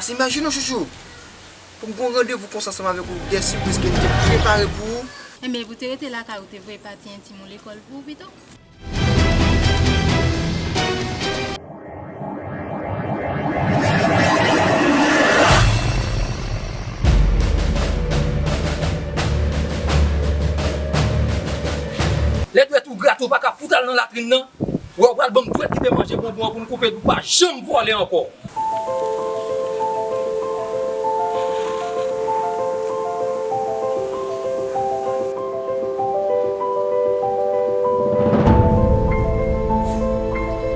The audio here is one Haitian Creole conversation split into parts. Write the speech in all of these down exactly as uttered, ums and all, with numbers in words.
Imajine w, chouchou, pou m gen yon randevou konsa ansanm avèk ou, de sipriz ke m te prepare pou ou. Enben, pou te rete lakay ou, te voye pati entim ou lekòl pou ou pito. Lè dwèt ou grate, ou pa ka fout al nan latrin nan. Wè, ou pral ban m dwèt ki te manje bonbon an pou n koupe, pou w pa janm vòlè ankò.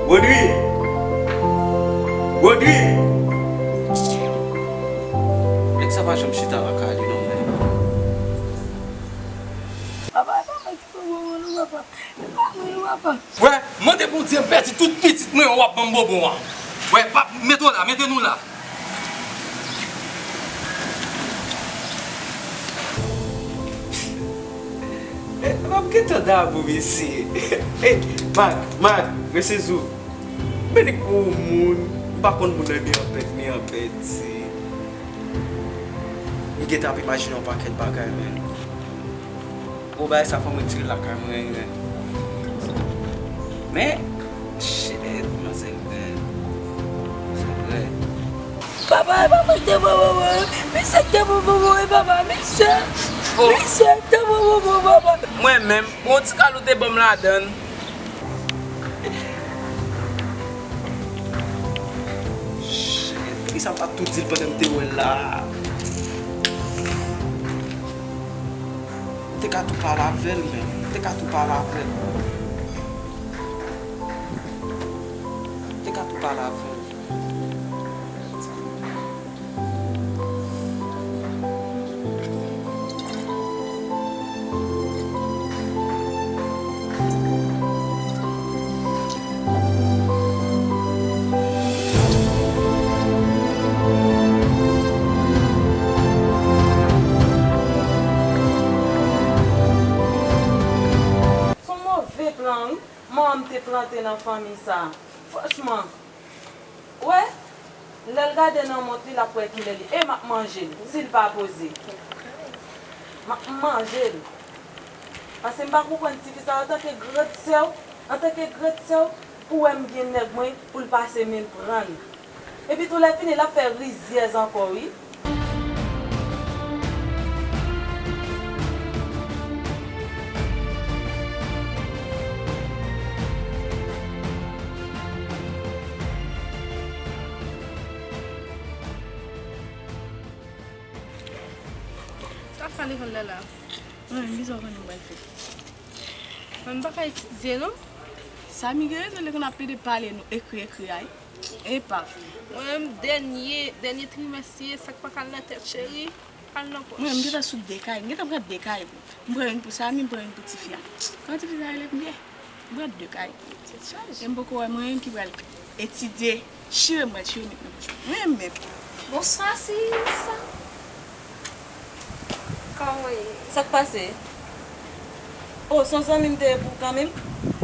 Rodri! Rodri! Nèg sa pa janm chita lakay li non, men. Papa, e pa mwen ki pran bonbon non, papa. E pa mwen non, papa. Wè, mande Bondye m pèdi tout pitit mwen, w ap ban m bonbon an. Wè, pap, mete w la, mete nou la. Eh, m ap gentan dabou, mesye. Eh, Mak, Mak, mesye Zou. Men li gwo moun, m pa konn moun nan ni anpèt, ni anpèt, se. M gentan ap imajine yon pakèt bagay, men. Bon, bagay sa fò m retire l lakay mwen, men. Men, shit, manzè grenn. Se vre. Papa, e pa mwen te pran bonbon, misye te pran bonbon, e papa, misye. Oh. Misye te pran bonbon, papa. Mwen menm, bon ti kal ou te ban m ladan l. Shit, poukisa m pa t tou di l pandan m te wè l la? M te ka tou pale avè l, men. M te ka tou pale avè l. M te ka tou pale avè l. Se yon move plan, wi. Manman m te plante nan fanmi sa a. Franchman, wè, lè l gade nan mont li, l ap wè kilè li. E m ap manje l, si l pa poze. M ap manje l. Paske m pa konprann tifi sa a, antanke grandsè w, antanke grandsè w, pou wè m gen nèg mwen, pou l pase men l pran l. Epi tou lè fini, l ap fè rizyèz ankò, wi. Sa fè lekòl la la. Mwen menm, kisa w konnen m pral fè? Mwen m pa ka etidye non. Samy gen rezon lè konn ap plede pale nou ekri, ekri a, wi. Epa vre. Mwen menm dènye, dènye trimès ye, sa k pa ka al nan tèt cheri, al nan pòch. Mwen menm gentan sou de kay, m gentan pran de kay. M pran youn pou Samy, m pran youn pou tifi a. Kòman tifi sa rele, m gen? M pran de kay. Tèt chaje. E m poko wè mwen menm ki pral etidye, chire m pral chire met nan pòch mwen. Mwen menm. Bonswa, Sisa. Kòman w ye? Sa k pase? Oh, se yon zanmi m te ye pou ou kanmenm.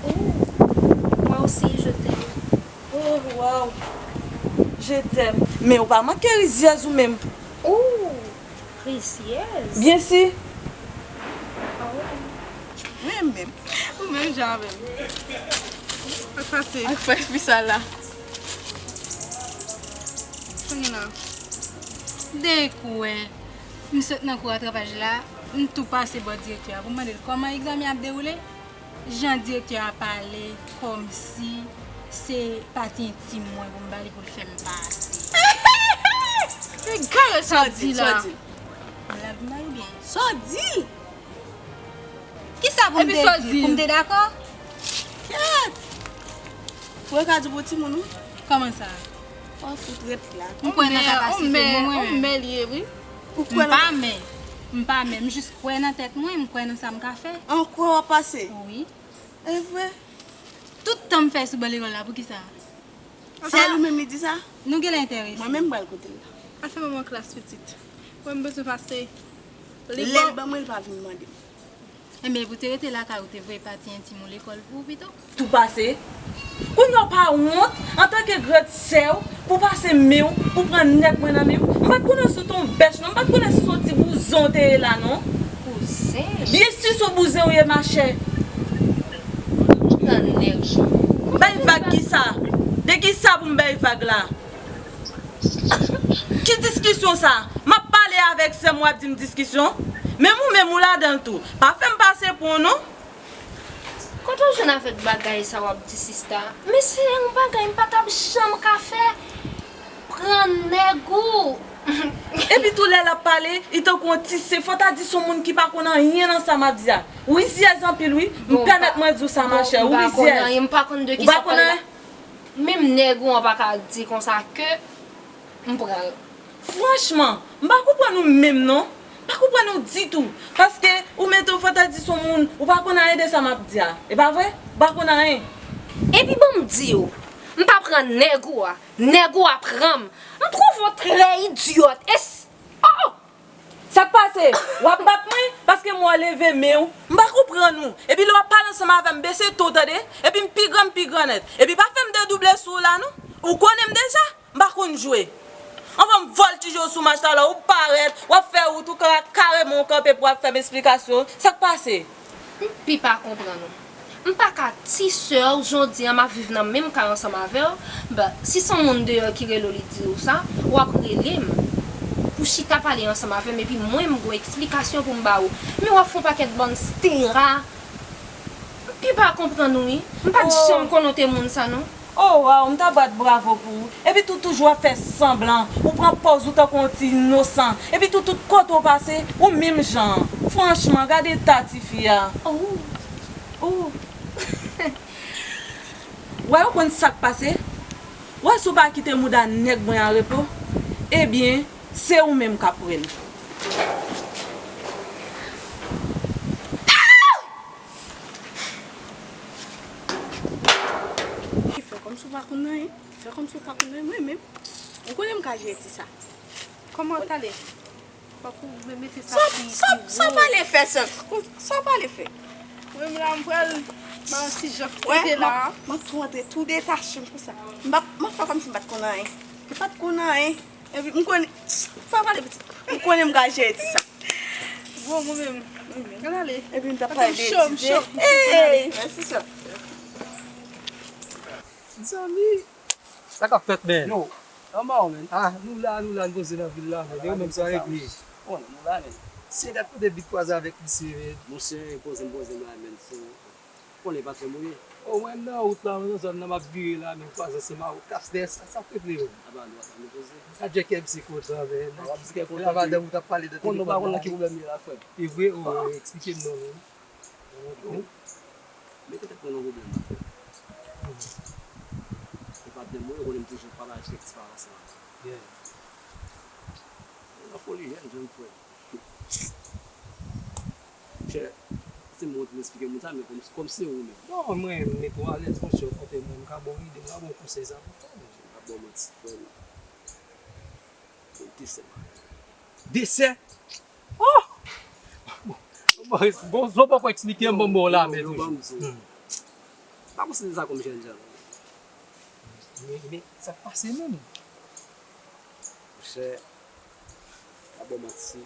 Oh, moi aussi, je t'aime. Oh, wow. Je t'aime. Men ou pa manke rizyèz ou menm. Oh, rizyèz? Byen si. Ah ouais. Mwen menm. Ou menm jan avè m. Sa k pase? Ak fè fi sa la. Sa gen la? De kou, wè. M sot nan kou rattrapaj la, m tou pase bò direktè a pou m mande l kòman egzamen ap dewoule. Jan direktè a pale, kòmsi se pati entim mwen pou m ba li pou l fè m pase. Egare sa w di la. Sa w di? Blag m bay oubyen? Sa w di? Kisa pou m te di? Pou m te dakò? Kèt! Ou ka di pou timoun ou? Kòman sa? Ou fout ret la. M kwè nan kapasite mwen, mwen menm. Ou mè li ye, wi. Ou kwè nan... M pa mè. M pa mè. M jis kwè nan tèt mwen, m kwè nan sa m ka fè. An kwè w ap pase? Wi. E vre? Tout tan m fè sou ban lekòl la, poukisa? Sèl ou menm li di sa? Nou genlè enterese. Mwen menm m pral kote l la. Al fè manman klas pitit. Mwen m bezwen pase. Lè l ban mwen, l pa vin mande m. Enben, pou te rete lakay ou, te voye pati entim ou lekòl pou ou pito. Tou pase. Kounye a w pa wont, antanke grand sè w, pou pase men w, pou pran nèg mwen nan men w. M pa t konnen si w te yon bèch non, m pa t konnen si se yon ti bouzen w te ye la non. Bouzen? Byen si se yon bouzen w ye machè. Pran nèg. Bay vag kisa? De kisa pou m bay vag la? Ki diskisyon sa? M ap pale avèk sè m, w ap di m diskisyon? Menm ou menm ou ladan l tou. Pa fè m pase pon non. Kote w jwenn avèk bagay sa w ap di sista? Men se yon bagay m pa t ap janm ka fè. Pran nèg ou. Epi tou lè l ap pale, li tankou yon ti se, fò ta di se yon moun ki pa konn anyen nan sa m ap di a. Ou rizyèz anpil wi. M pèmèt mwen di w sa machè, ou rizyèz. Ou pa konn de kisa w ap pale la. Menm nèg ou an pa ka di konsa ke m pran l. Franchman, m pa konprann ou menm non. M pa konprann ou ditou. Paske ou mete w fò ta di se yon moun, ou pa konn anyen de sa m ap di a. E pa vre? Ou pa konn anyen. Epi ban m di w, m pa pran nèg ou a. Nèg ou a pran m. M twouve w trè idyòt. E s-, oh! Sa k pase? W ap bat mwen paske m wè w leve men w. M pa konprann ou. Epi lè w ap pale ansanm avè m, bese ton w tande. Epi m pi gran, m pi gran nèt. Epi pa fè m dedouble sou w la non. Ou konnen m deja. M pa konn jwe. Anvan m vòltije w sou mach la, lè ou parèt, w ap fè wout ou ka-, kareman w kanpe pou w ap fè m esplikasyon. Sa k pase? M pi pa konprann ou. M pa ka ti sè w, jodi a m ap viv nan menm kay ansanm avè w. Ba, si se yon moun deyò ki rele w, li di w sa, w ap rele m pou chita pale ansanm avè m, epi mwen m gon eksplikasyon pou m ba ou. Men w ap fè yon pakèt bann stera. M pi pa konprann ou wi. M pa t janm konnen w te moun sa non. Oh waw, m ta bat bravo pou ou. Epi tou toujou ap fè sanblan. Ou pran pòz ou tankou yon ti inosan. Epi tou tout kote w pase, ou menm jan an. Franchman, gade eta tifi a. Oh. Oh. Wè, ou konn sa k pase? Wè, si w pa kite mouda nèg mwen an repo, ebyen, se ou menm k ap wè l. Fè kòmsi w pa konn anyen. Fè kòmsi w pa konn anyen, mwen menm. Ou konnen m ka jere ti sa. Kòman w t ale? Fòk ou mete sa pi, pi wo. Sa w pale fè, sè? Sa w pale fè? Mwen menm la, m pral ba yon ti jan kote la. M ap tou antre, tou detache m konsa. M ap, m ap fè kòmsi m pa t konn anyen. M pa t konn anyen. Epi m konnen, pa pale pitit. M konnen m ka jere ti sa. Bon, mwen menm. Ann ale. Epi m t ap pale de ti je. Ey, mèsi sè. Zanmi. Sa k ap fèt, men? Yo, anba w, men. Ah, nou la, nou la, nou poze nan vil la, men. Yo menm sa regle. Bon, nou la, men. Se dat kote vit kwaze avèk misye, men. Monsye, poze m, poze m la, men. Konnen pa fè mouye. O, mwen nan wout la, mwen nan zòn nan, m ap vire la, men m kwaze ansanm ak Kastè, sa, sa k regle menm? Apa dwat la nou poze. Gad jan kè misye kontan, men. A, w ap di kè kontan. Lè w ap pale de telefòn la. Konn nou pa konn nan ki pwoblèm li ye la, frè m. E vre, o, eksplike m non, men. Mete tèt mwen nan pwoblèm la, frè m. E patnè m, ou konnen m toujou pataje kèk ti pawòl ansanm avè w. Yeah. Nan foli jèn, jèn frè m. Monchè, se mwen ki eksplike moun sa, men kòm, kòm se ou menm. Non, mwen, m mete w alèz, monchè, w konte mwen, m ka ba w ide, m ka ba w konsèy sa pou fè, monchè. M ap ba w manti, frè m. Mwen desè m. Desè? Oh! Bon, bon, bon, poko eksplike m, bon, bon, la, men toujou. Yo, yo, ban m di w. Hmm. Pa konsidere sa kòm jèn jan. Men, men, sa k pase menm? Monchè, pa ba w manti.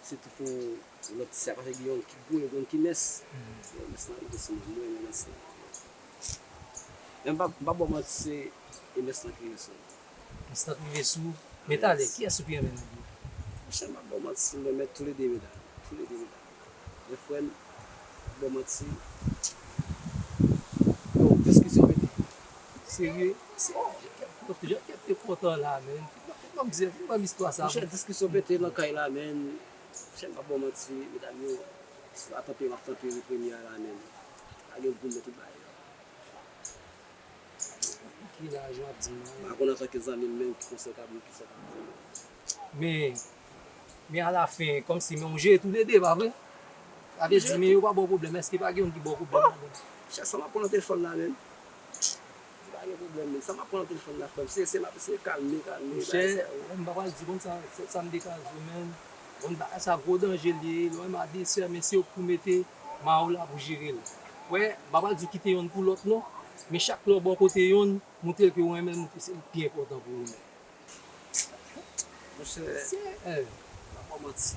Se tou pou lòt ti sa, paske gen yon ki gwo, gen yon ki mens. Mhm. Bon, mens lan rive sou mwen, mwen renmen mens lan. Men m pa, m pa ba w manti, se e mens lan ki rive sou mwen. Mens lan ki rive sou ou? Men talè, kiyès ou pi renmen nan de yo? Monchè, m pa ba w manti, m renmen toulede medam. Toulede medam. Men frè m, m pa ba w manti. Yo, diskisyon pete. Serye? Serye. Jan kèt te kontan la, men. Fè m di, fè m istwa sa. Monchè, diskisyon pete nan kay la, men. Monchè, m pa ba w manti, medam yo, si pa tanpere, m ap tanpere premye a la, men. Pa gen pou m nan tout bagay yo. Ki laj w ap di m nan? M pa konn antanke zanmi m menm ki konsèy w ka ban m, ki sa w ka ban m. Men, men alafen, kòmsi men w jere toulede, pa vre? Sa vle di, men yo pa ba w pwoblèm, èske pa gen youn ki ba w pwoblèm ladan? Chak sa m ap pran nan telefòn la menm. Di pa gen pwoblèm, men sa m ap pran nan telefòn la, frè m, se, se, se kalme, kalme, monchè, m pa pral di konsa, sa, sa m dekaze w, men. Bon, bagay sa gwo danje l ye, lè w wè m a desè, men se ou k pou mete, ma ou la pou jere l. Wè, m pa pral di w kite yonn pou lòt non, men chak lè w bò kote yonn, montre l ke w renmen l, montre se li k pi enpòtan pou ou menm. Monchè, m pa ba w manti.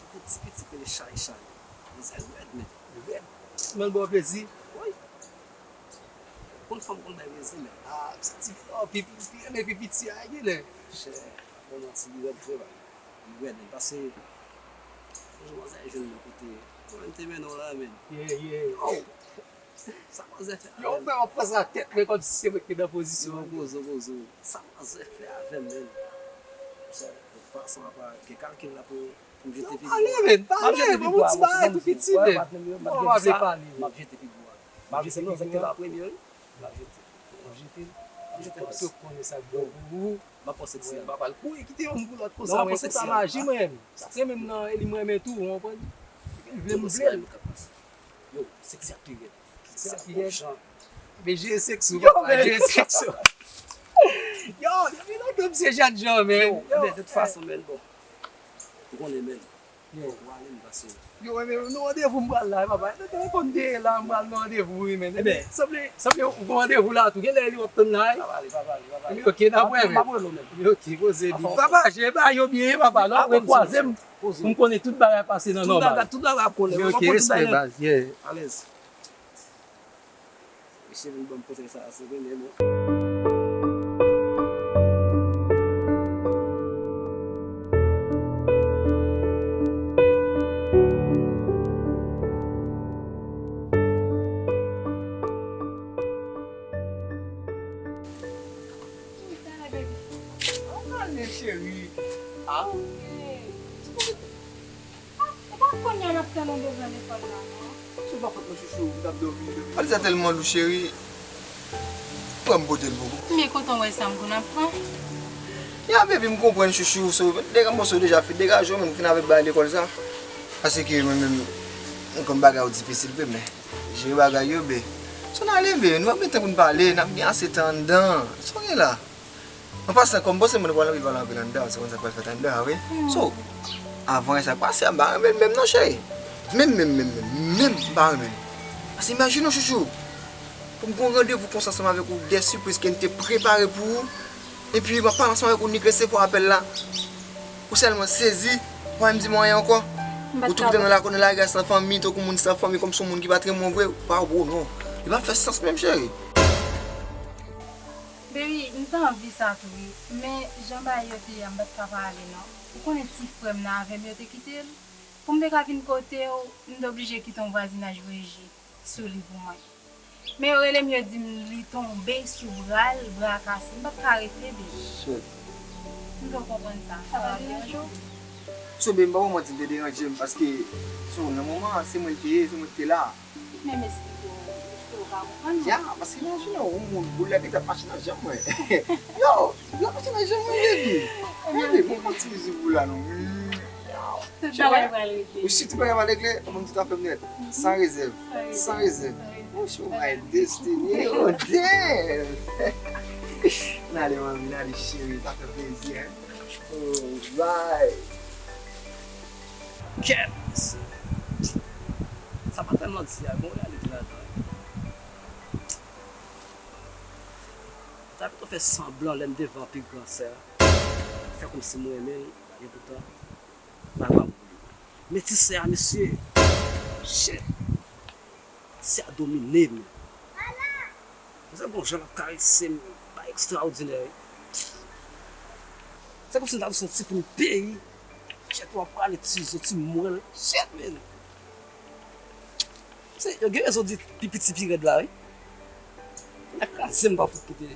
Ti piti, piti rele chay chay. Men sa rèd, men. Rèd. Men l ba w plezi. Wi. Konn fanm konn bay plezi, men. Ah, sa ti fi, oh, pi, pi, pi renmen pi piti a, genlè. Monchè, m pa ba w manti, li rèd vre, baz. Li rèd, men pase, yon jou manzè jwenn mwen kote, mwen menm te mennen w la, men. Yeah, yeah. Oh! Sa manzè fè avè m? Yo, frè, w ap pase a tèt mwen kòmsi se mwen ki te nan pozisyon an. Yo, poze w, poze w. Sa manzè fè avè m, menn? Sa, de tout fason, apa, gen kalkil la pou, pou m jete figi w. Pale, menn, pale, ban m yon ti bagay tou piti, menn. Bon, w ap pale, menn. M ap jete figi w. M ap jete figi w. M ap jete l. M ap jete l. M ap jete l. Paske w konnen sa k bon pou ou. M ap panse k se li. M pa pral kouri kite yon moun pou lòt konsa, mwen, se pa maji, mwen. Sa se menm nan, e li mwen, men tou, w konprann? Li vle m vle l. Yo, sèks la pi rèd. Sèks la pi rèd. Men jere sèks ou, papa, jere sèks ou. Yo, depi lontan m se Jadjan, men. Yo, men, de tout fason, men, bon. Ou konnen, men. Yo. Fòk ou ale, m pase. Yo, men, nou randevou m pral la, papa. Nan telefòn dèyè la, m pral nan randevou, wi, men. Ebyen. Sanble, sanble ou gon randevou la tou. Genlè li w ap tann la, wi. Pa pale, pa pale, pa pale. Ebyen, ok, n ap wè, men. M ap rele w, men. Ebyen, ok, poze byen. Papa, jere bagay yo byen, papa. Lè w rekwaze m, pou m konnen tout bagay pase nan nòmal. Tout bagay, tout bagay ap konnen. Ebyen, ok, respè, baz, yeah. Alèz. Mesye vin ban m konsèy sa, se vre, men bon. Talè, baby. An, talè, cheri. Ah. Ah, e pa kounye a n ap tann ou devan lekòl la, non? Se pa fòt mwen, chouchou, m t ap dòmi, dòmi. Valiz la tèlman lou, cheri. Pran m pote l pou ou. Men kote w wè sa m konn ap pran? Ya, baby, m konprann, chouchou. So, dega-, mòso deja fè degaje w, men m fin avèk bagay lekòl sa. Paske mwen menm, m konn bagay yo difisil vre, men jere bagay yo, be. So, n ale, be, nou p ap gen tan pou n pale, n ap gen ase tan anndan. So, gen la. An pasan, kòm bòs se mwen, nou pral anvi pale anpil anndan, se konn sa k pral fèt anndan a, wi. So, avan sa k pase a, m pa renmen l menm non, cheri. Menm, menm, menm, menm, menm, m pa renmen l. Paske imajine w, chouchou, pou m gen yon randevou konsa ansanm avèk ou, de sipriz ke m te prepare pou ou, epi m ap pale ansanm avèk ou, nik resevwa apèl la, ou sèlman sezi, ou pa menm di m anyen ankò. Ou tou kite nan lakò, nan lari a san fanmi, tankou moun san fanmi, kòmsi yon moun ki pa t renmen w vre, pa bon non. Li pa fè sans menm, cheri. Baby, m t anvi sa tou wi, men jan bagay yo te ye a m pa t ka pale non. Ou konnen ti frè m nan avè m yo te kite l. Pou m te ka vin kote w, m te oblije kite yon vwazinaj reje sou li pou mwen. Men yo rele m, yo di m li tonbe sou bra l, bra kase. M pa t ka rete, baby. Shit. M vle w konprann sa. Sa pa deranje w? So, baby, m pa pou manti, m te deranje m, paske, so, nan moman an, se mwen l te ye, se mwen k te la. Men m esplike w, esplike w ka konprann mwen. Ya, paske imajine w, yon moun, boul la gentan mache nan janm mwen. Yo, boul la mache nan janm mwen, baby. Baby, bon, bon ti mizik boul la, non. Tout bagay pral regle. Ou si tout bagay pral regle, mwen tout afè m nèt. San rezèv. San rezèv. San rezèv. Oh, show my destiny. Oh, damn. N ale, manmi, n ale, cheri. Sa fè plezi, hein? Alright. Kèt, mesye. Sa pa tèlman di a, bon, reyalite ladan. Mwen ta pito fè sanblan lè m devan pi gran sè a. Fè kòmsi m renmen l, epi poutan, m pa pran pou li. Men ti sè a, mesye. Shit. Ti sè a domine m. Manzè gon jan l ap karese m, bagay ekstraòdinè, wi. Se kòmsi m ta soti pou yon peyi, tchèt w ap prale ti zo, ti mwèl. Shit, man! Se, yo gen rezon di pi piti pi rèd la, wi. N a kraze m pa fout kite.